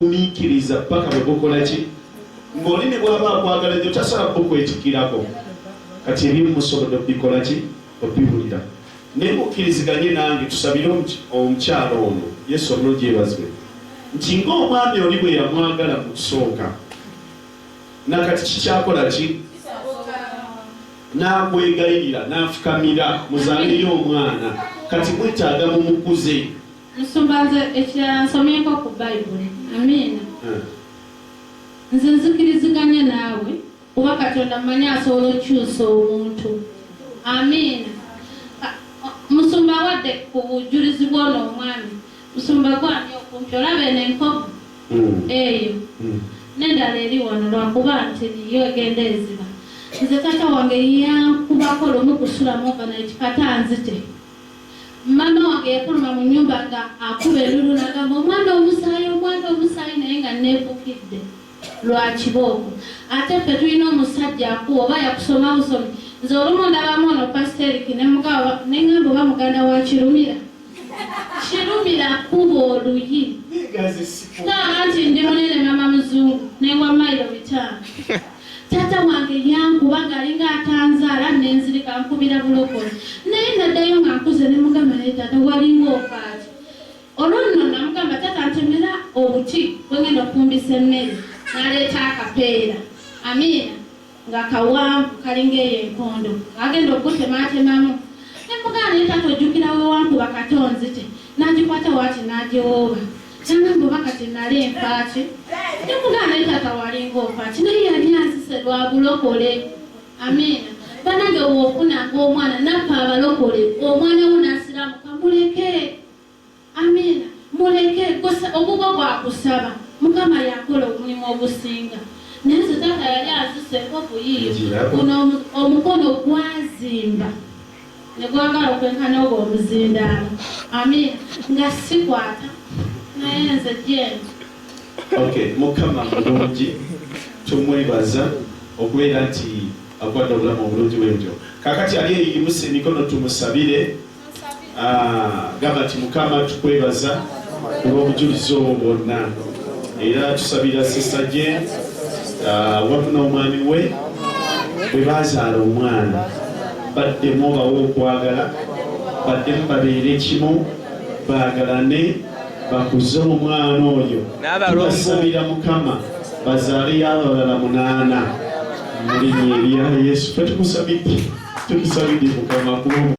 Gumiikiriza paka bwe gukola ki? Ng'oli ne bw'aba akwagala nnyo tasobola kukwetikirako. Kati ebimu musobodde okubikola ki? Obiwulira. Naye mukkiriziganye nange tusabire omukyala ono, Yesu omulungi yeebazibwe, nti ng'omwami oli bwe yamwagala mu kusooka, nakati kikyakola ki? N'akwegayirira, n'afukamira, muzaaleyo omwana. Kati mwetaaga mumukuze. Musumba nze ekirala nsomyeko ku bayibuli amiina nze nzikiriziganya naawe kuba katonda mmanyi asobola okukyusa omuntu amiina musumba awadde ku bujulizi bw'ono omwami musumba gwani okumpi olaba eno enkovu eyo nendala eri wano lwakuba nti yo egenda eziba nze taata wange yankubako lumu kusulamu overnight kata nzite Maama wange yafuluma mu nnyumba nga akuba enduulu n'agamba omwana omusaayi omwana omusaayi naye nga neefukidde lwa kibooko. Ate ffe tulina omusajja akuwa oba yakusoma busomi. Nze olumu ndabamu ono Pastor Eric ne mugamba ne ngamba oba muganda wa Kirumira. Kirumira kuba oluyi. Tolaba nti ndi munene mama muzungu nengwa mayiro bitaano. Taata wange yankuba ng'alinga atanzaala nenzirika ankubira bulokole naye naddayo nga nkuze ne mugamba naye taata walinga ofaaki olwo nno namugamba taata ntemera obuti bwengenda okufumbisa emmere naleeta akapeera amiina nga kawanvu kalinga eyo enkondo agenda okugutematemamu ne mugamba naye taata ojjukira wewankuba kato nzite nagikwata waati nagiwooba Nangamba oba kati nali nfaaki nemugamba naye taata walinga ofaaki naye yali anzise lwa bulokole amiina banange wofunanga omwana naffe abalokole omwana wo nasiramuka muleke amiina muleke ogugwo gwakusaba mukama yakola omulimu ogusinga naye nze taata yali azise enkovu yiiyo guno omukono gwazimba Ne gwagala okwenkana ogwo omuzindaalo. Amiina. Nga sikwata. Naye nze gyendi. Okay, Mukama mulungi, tumwebaza okubeera nti akuwadde obulamu obulungi bwe butyo. Kakati ali eyo yimusa emikono tumusabire. Ah, gamba nti Mukama tukwebaza olw'obujulizi obwo bwonna, era tusabira Sister Jane ah, wamu n'omwami we bwe bazaala omwana baddemu obawe okwagala, baddemu babeere kimu, baagalane, bakuze omwana oyo. Tubasabira Mukama bazaaleyo abalala munaana mu linnya erya Yesu. Fe tukusabidde, tukusabidde Mukama kuba.